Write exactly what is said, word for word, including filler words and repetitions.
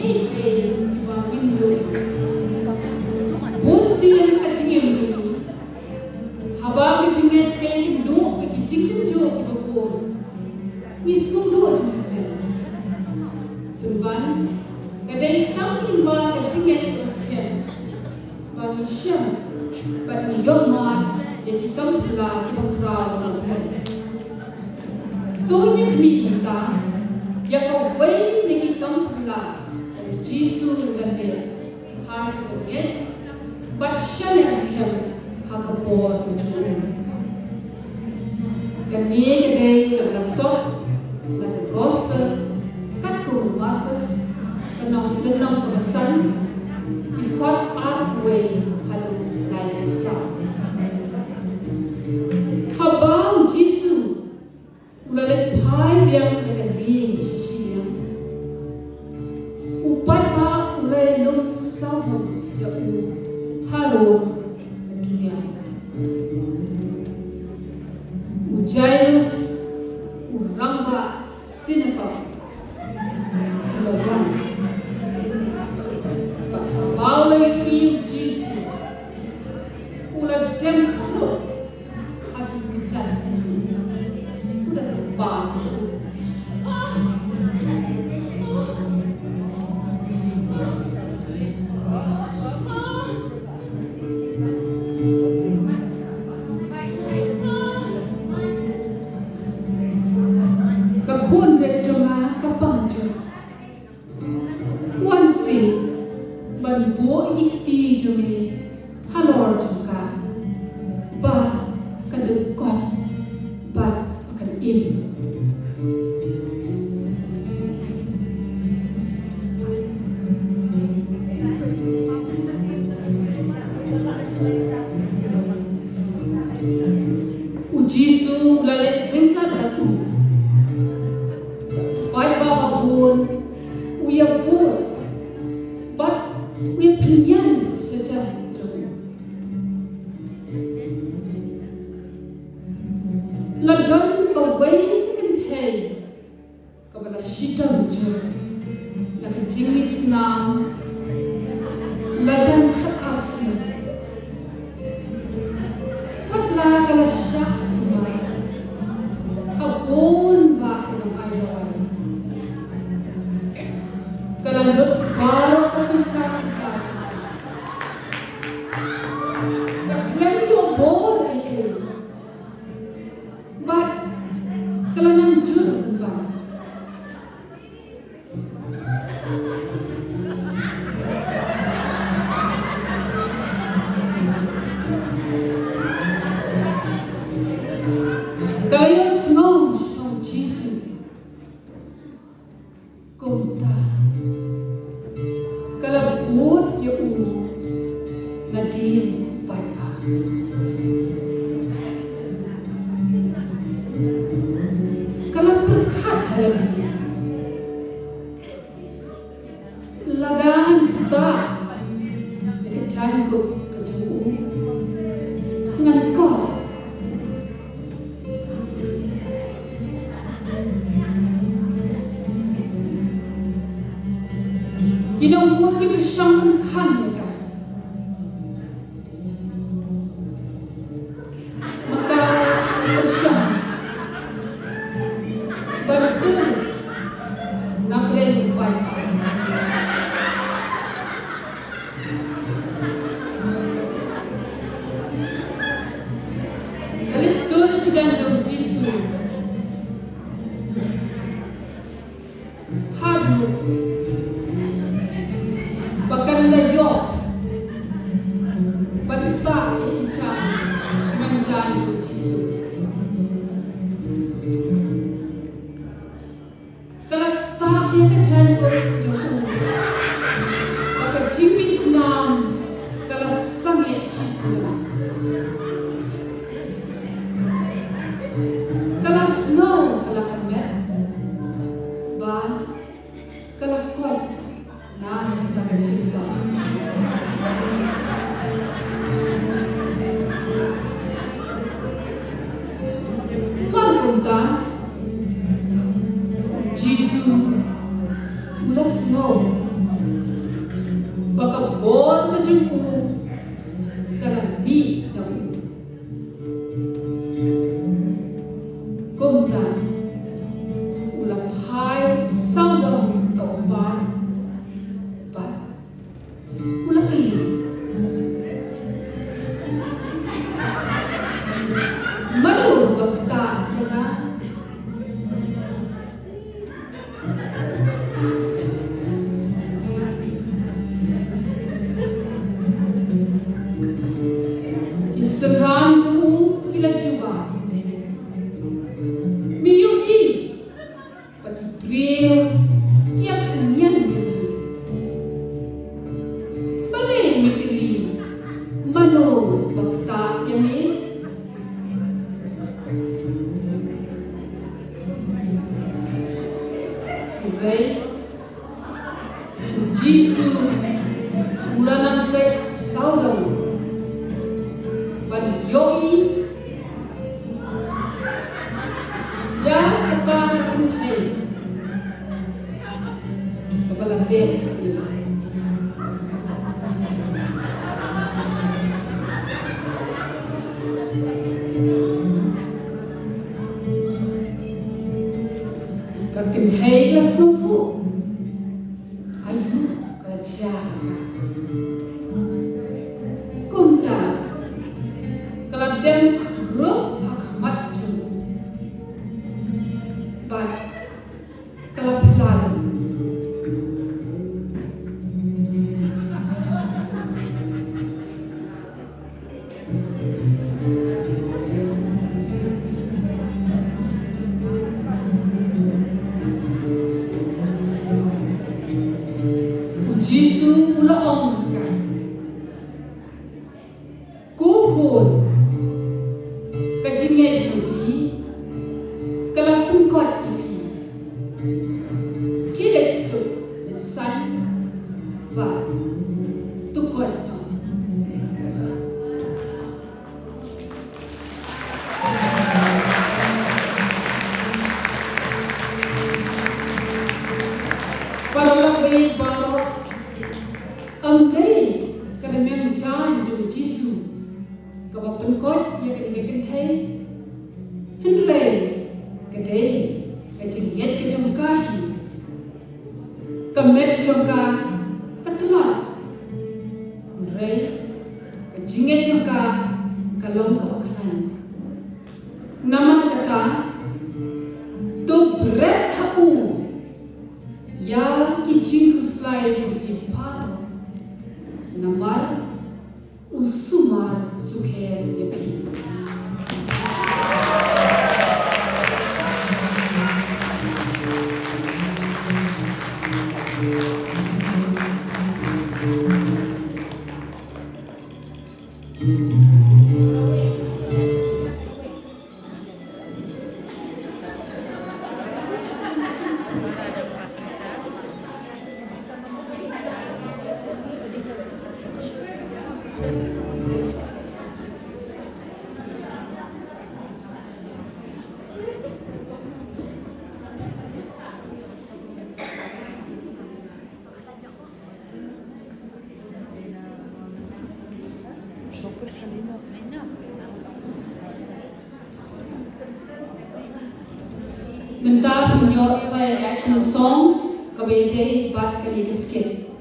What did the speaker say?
Ei, ei, kiba ngim ïohi. Bun sien ka jingim jong ngi. Haba ka jingngeit ka ïakynduh bad ki jingkynjoh kiba bun, ngi sngewduh jingkyrmen. Pynban, ka dei tang lyngba ka jingngeit kaba skhem ba ngi shem bad ngi ïoh mad ïa ki kam phylla kiba khraw jong U Blei. To ngin khmih mynta ïa kawei na ki kam phylla U Jisu u la leh ha kaba ngeit bad shaniah skhem ha ka por ka jong u. Kane ka dei kaba la sot na ka Gospel katkum u Markos, ka lynnong, lynnong kaba san, ki dkhot arphew wei haduh laiphew saw. Haba u Jisu u la leit phai biang na ka lieng sha shiliang, u paidbah u la ïalum sawdong ïa u halor ka duriaw. U Jairus, u rangbah synagog, u la wan. Bad haba u la ïohi ïa u Jisu, u la dem kyrduh ha ki kjat ka jong u. U da kyrpad. Ka khun rit jong nga ka pang jur. Wan seh ban buh ïa ki kti jong me halor jong ka, ba kan dep kot bad ba kan im. U Jisu u la leit ryngkat bad u. Paidbah babun u ïa bud bad u ïa pynïaid sha jan jong u. La don kawei ka kynthei kaba la shitom jur na ka jingmih snam la jan khatar snem. Wat la ka la shah sumar ha bun bah ki nongai dawai. Ka la lut baroh ka pisa ka jong ka. Ka khlem ïoh bor ei ei. Bad ka la nang jur kumba. Ka la ïohsngew shaphang Jisu. Kumta ka la bud ïa u nadien paidbah. Ka la pyrkhat ha lade, lada ngan ktah ïa ka jaiñkup ka jong u, ngan kot. Ki nongbud ki pyrshang ban khan ïa ka. Ma ka pyrshang ban tur na pdeng u paidbah. Ka leit tur sha jan jong u Jisu. Haduh ba kan da ïoh ban ktah ïa i jaiñ, i jaiñ jong u Jisu. Ka la ktah ïa ka jaiñkup jong u. Bad ka jingmih snam ka la sangeh shisnem. Ka la sngew ha la ka met ba ka la koit na kata ka jingpang. Mar kumta, u Jisu u la sngew Ka bor ka jong u ka la mih na u. Kumta u la phai sawdong, to u pat, pat u la kylli, mano ba ktah ïa nga? Ki synran jong u ki la jubab, me ïohi ba ki briew ki ïa pynïeng ïa me. Balei me kylli, mano ba ktah ïa me? Hynrei u Jisu u la nang peit sawdong ban ïohi ïa kata ka kynthei kaba la leh. Ka kynthei ka la sngewthuh aïu ka la jia ha ka. Kumta ka la dem khrup ha khmat jong u bad ka la phla. U Jisu u la ong ha ka, ko khun, ka jingngeit jong phi ka la pynkhuid ïa phi. Khie leit suk, leit saiñ bad to koit noh. Para lok baieit baroh, ym dei ka rmiang jaiñ jong u Jisu kaba pynkhuid ïa kane ka kynthei, hynrei ka dei ka jingngeit ka jong ka hi. Ka met jong ka ka tlot, hynrei ka jingngeit jong ka ka long kaba khlaiñ. Namar kata, to bret ha u ïa ki jingkhuslai jong phi baroh, namar u sumar sukher ïa phi. Mynta pynïoh sa ïa ka action song kaba ïadei bad kane ka skit.